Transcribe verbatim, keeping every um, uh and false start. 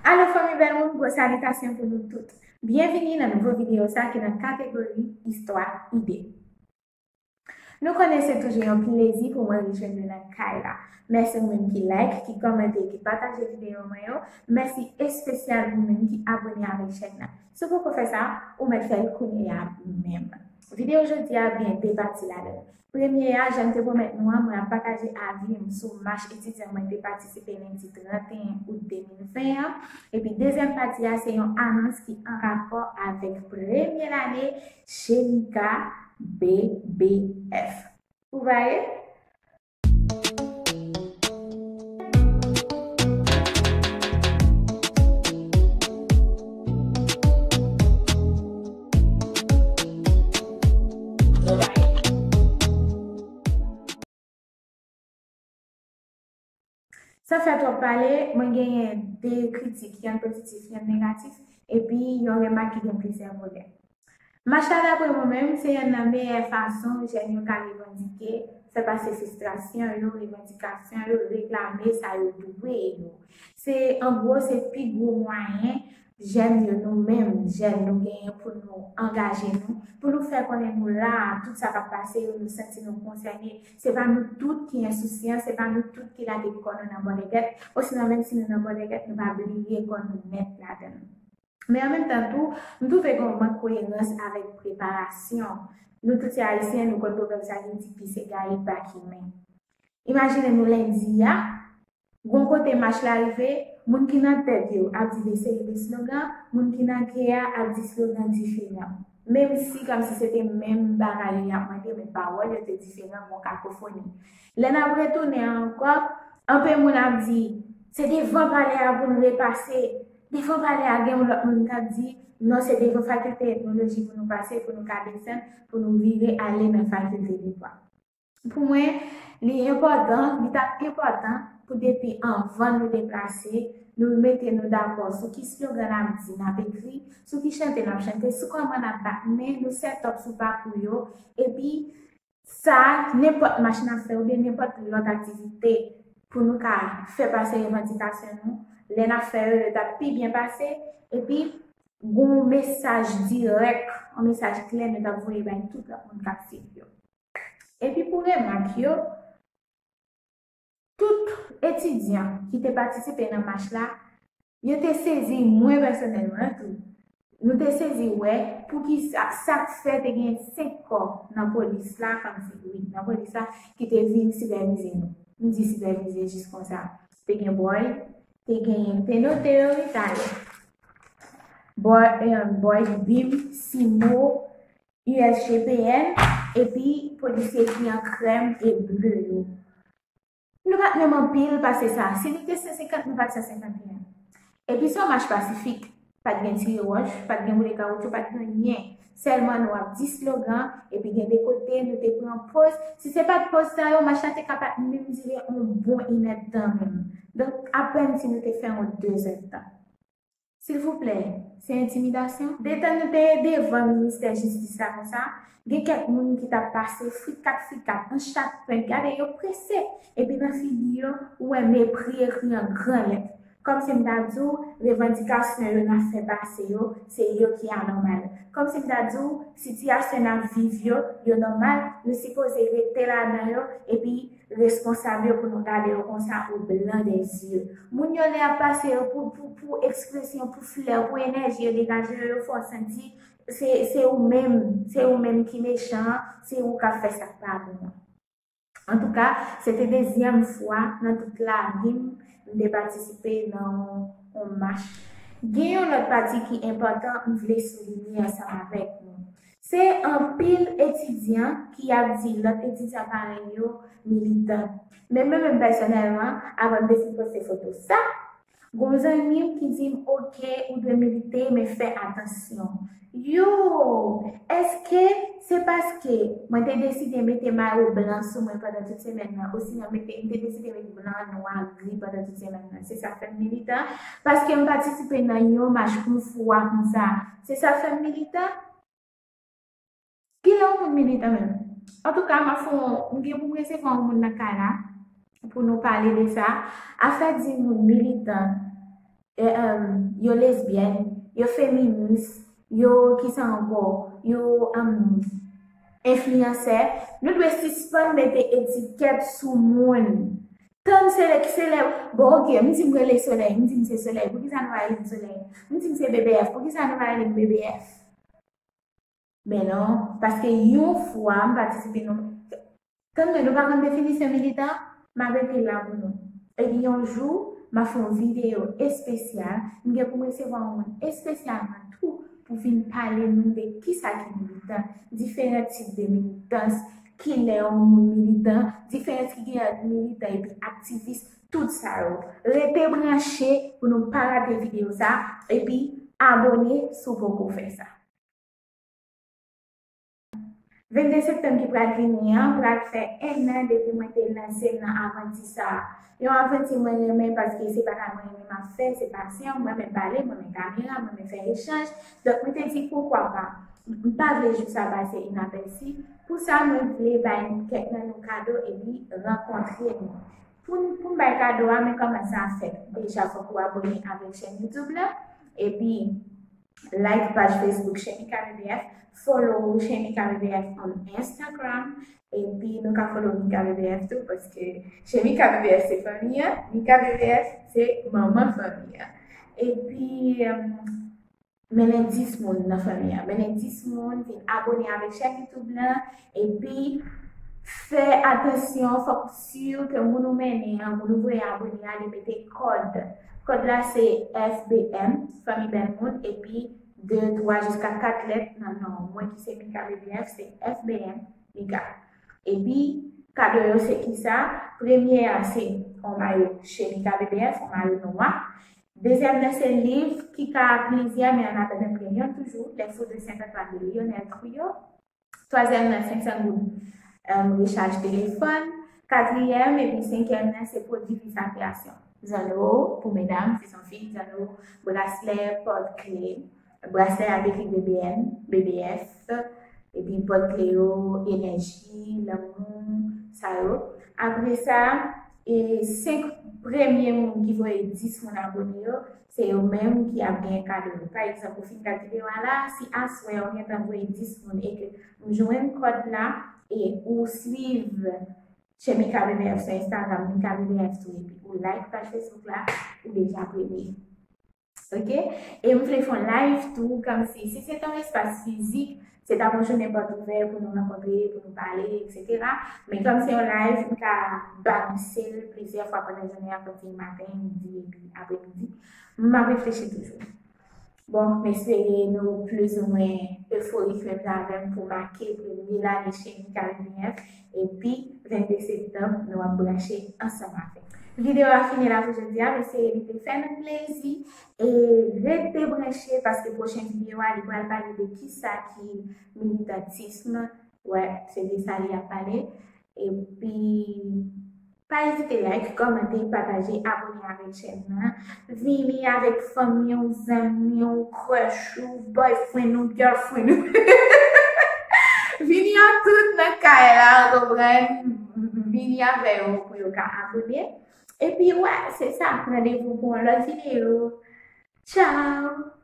Alo fanmi bèl moun, gwo salitasyon pou nou tout. Byenvini nan nouvo videyo sa ki nan kategori istwa ide. Nou konnen se toujou yon plezi pou mwen rejwenn nou nan kay la. Mèsi ou menm ki like, ki kòmante, ki pataje videyo mwen yo. Mèsi espesyal ou menm ki abòne avèk chèn nan. Si w poko fè sa, ou mèt fè l kounye a menm. Videyo jodi a gen de pati ladan l. Premye a, jan m te pwomèt nou an, mwen ap pataje avi m sou mach etidyan mwen te patisipe lendi trannteyen out de mil ven an. Epi dezyèm pati a, se yon anons ki an rapò avèk premye lane Chenika B B F. Ou pare? San fè twòp pale, mwen genyen de kritik, yonn pozitif, yonn negatif, epi yon remak ki gen plizyè volè. Mach la, dapre mwen menm, se yonn nan meyè fason jèn yo ka revandike, fè pase fristrasyon yo, revandikasyon yo, reklame sa yo dwe yo. Se, an gwo, se pi gwo mwayen jèn yo, nou menm, jèn, nou genyen pou nou angaje nou, pou nou fè konnen nou la, tout sa k ap pase yo, nou santi nou konsène. Se pa nou tout ki ensousyan, se pa nou tout ki lage kò nou nan bòdègèt, osinon menm si nou nan bòdègèt, nou pa bliye kò nou nèt ladan l. Men an menm tan tou, m twouve gen yon mank koyerans avèk preparasyon. Nou tout se Ayisyen, nou konn pwovèb sa ki di pis egare pa ki men. Imajine nou lendi a, gon kote mach la rive, moun ki nan tèt yo ap di de seri de slogan, moun ki nan kè a ap di slogan diferan. Menm si kòmsi se te menm bagay yo y ap mande, men pawòl yo te diferan, gon kakofoni. Lè n ap retounen ankò, anpe moun ap di, se devan palè a pou n repase. Devan palè a gen yon lòt moun k ap di, non, se devan fakilte etnoloji pou nou pase, pou nou ka desann, pou nou vire ale nan fakilte de dwa. Pou mwen, li enpòtan, li t ap enpòtan pou depi anvan nou deplase, nou mete nou dakò sou ki slogan n ap di, n ap ekri, sou ki chante n ap chante, sou kòman n ap bat men, nou set up sou pakou yo, epi sa, nenpòt mach n ap fè oubyen nenpòt lòt aktivite pou nou ka fè pase revandikasyon nou, lè n ap fè yo, yo t ap pi byen pase, epi gon mesaj dirèk, yon mesaj klè nou t ap voye bay tout lòt moun k ap swiv yo. Epi pou remak yo, tout etidyan ki te patisipe nan mach la, yo te sezi, mwen pèsonèlman tou, nou te sezi wè poukisa, sa k fè te gen senk kò nan polis la, kòmsi, wi, nan polis la, ki te vin sipèvize nou. M di sipèvize jis konsa. Te gen Boy, te gen, te note yo, wi, talè. Boy, eh, Boy, Bim, Simo, U S G P N, epi polisye ki an krèm e ble yo. Nou pa t menm anpil pase sa. Si nou te san senkant, nou pa t san senkanteyen. Epi se yon mach pasifik. Pa t gen tire wòch, pa t gen boule kawoutchou, pa t gen anyen. Sèlman nou ap di slogan, epi gen de kote nou te pran poz. Si se pa t poz sa yo, mach la te ka pa t menm dire yon bon inèdtan menm. Donk, apèn si nou te fè yon dezèdtan. Silvouplè, se entimidasyon? Detan nou te devan ministè jistis la konsa, gen kèk moun ki t ap pase frikat frikat, an chat pwent, gade yo prese, epi nan figi yo, ou wè mepri ekri an gran lèt. Kòmsi m ta di w, revandikasyon yo n ap fè pase yo, se yo ki anòmal. Kòmsi m ta di w, sitiyasyon n ap viv yo, yo nòmal, nou sipoze rete ladan yo, epi responsab yo pou nou gade yo konsa au blanc des yeux. Moun yo lè y ap pase yo pou, pou, pou ekspresyon, pou flè, pou enèji yo degaje yo, yo fè w santi se, se ou menm, se ou menm ki mechan an, se ou k ap fè sa k pa bon an. Antouka, se te dezyèm fwa nan tout lavi m, m te patisipe nan yon mach. Gen yon lòt pati ki enpòtan m vle soulinye ansanm avèk nou. Se anpil etidyan ki ap di lòt etidyan parèy yo militan. Men mwen menm pèsonèlman, avan m te fin poste foto sa, gon zanmi m ki di m, "Oke, ou dwe milite, men fè atansyon." Yo, èske se paske mwen te deside mete mayo blan sou mwen pandan tout semèn nan, osinon mete, m te deside mete blan, nwa, gri pandan tout semèn nan? Se sa k fè m militan? Paske m patisipe nan yon mach yon fwa konsa, se sa k fè m militan? Kilè yon moun militan menm? Antouka, m ap fè yon, m gen pou m resevwa yon moun nan kay la pou nou pale de sa. Afè di moun militan, e, em, yo lesbyèn, yo feminis, yo kisa ankò, yo, em, enfliyansè. Nou dwe sispann mete etikèt sou moun. Tann se lè, se lè, bon, oke, m di m rele Solèy, m di m se Solèy, poukisa nou pa rele m Solèy? M di m se B B F, poukisa nou pa rele m B B F? Men non, paske yon fwa m patisipe nan, tann mwen, nou pa konn definisyon militan? M ap ekri l la pou nou. Epi yon jou, m ap fè yon videyo espesyal, m gen pou m resevwa yon moun espesyalman tou pou vin pale nou de kisa ki militan, diferan tip de militans, kilè yon moun militan, diferans ki gen ant militan epi aktivis, tout sa yo. Rete branche pou nou pa rate videyo sa, epi abòne si w poko fè sa. Vennde septanm ki pral vini an pral fè en an depi mwen te lanse m nan avanti sa a. Yon avanti mwen renmen paske se bagay mwen renmen m ap fè, se pasyon, mwen renmen pale, mwen renmen kamera, mwen renmen fè echanj. Donk, mwen te di, poukwa pa? M pa vle jou sa pase inapèsi. Pou sa, mwen vle bay kèk nan nou kado epi rankontre nou. Pou n, pou n bay kado a, men kòman sa fèt. Deja, fòk ou abòne avèk chèn YouTube la. Epi, like paj Facebook Chemika B B F, follow Chemika B B F on Instagram, epi nou ka follow Mika B B F tou, paske Chemika B B F se fanmi an, Mika B B F se manman fanmi an. Epi, em, mennen dis moun nan fanmi an, mennen dis moun vin abòne avèk chèn YouTube lan, epi fè atansyon, fòk si ke moun ou mennen an, moun ou voye abòne a, li mete kòd. Kòd la se F B M, fanmi bèl moun, epi de, twa, jiska kat lèt nan non mwen ki se Mika B B F, se F B M Mika. Epi, kado yo se kisa? Premye a se yon mayo Chemika B B F, yon mayo nwa. Dezyèm nan se liv ki ka plizyè, men an atandan m gen yon toujou, Les Fous de Saint-Antoine de Lionel Trouillot. Twazyèm nan, senk san goud, em, rechaj telefòn. Katriyèm epi senkyèm nan, se pwodui Visa Création. Zanno pou medam, fi san fi, zanno, braslè, pòtkle. Braslè a ap ekri B B M, B B F, epi pòtkle yo, enèji, lanmou, sa yo. Apre sa, e senk premye moun ki voye dis moun abòne yo, se yo menm ki ap genyen kado yo. Pa egzanp, ou fin gad videyo a la, si aswè ou gentan voye dis moun e ke m jwenn kòd la, e ou swiv Chemika B B F sou Instagram, Mika B B F tou, epi ou like paj Facebook la, ou deja premye. Oke? E m vle fè yon live tou, kòmsi, si se te yon espas fizik, se t ap yon jounen pòt ouvè pou nou rankontre, pou nou pale, etsetera. Men kòm se yon live, m ka bounce l plizyè fwa pandan jounen an, kòmsi maten, midi, epi apremidi. M ap reflechi toujou. Bon, m espere nou plizoumwen eforik menm jan avè m pou make premye lane Chemika B B F, epi vennde septanm, nou ap branche ansanm avè m. Videyo a fini la pou jodi a, m espere li te fè nou plezi. E rete branche paske pwochen videyo a, li pral pale de kisa ki militantism. Wè, se de sa li ap pale. Epi, pa ezite like, kòmante, pataje, abòne avèk chèn nan. Vini avèk fanmi w, zanmi w, crush ou, boyfriend ou, girlfriend ou. Vini an tout nan kay la, ou konprann? Vini avè yo pou yo ka abòne. Epi, wè, se sa. Randevou pou yon lòt videyo. Tchao!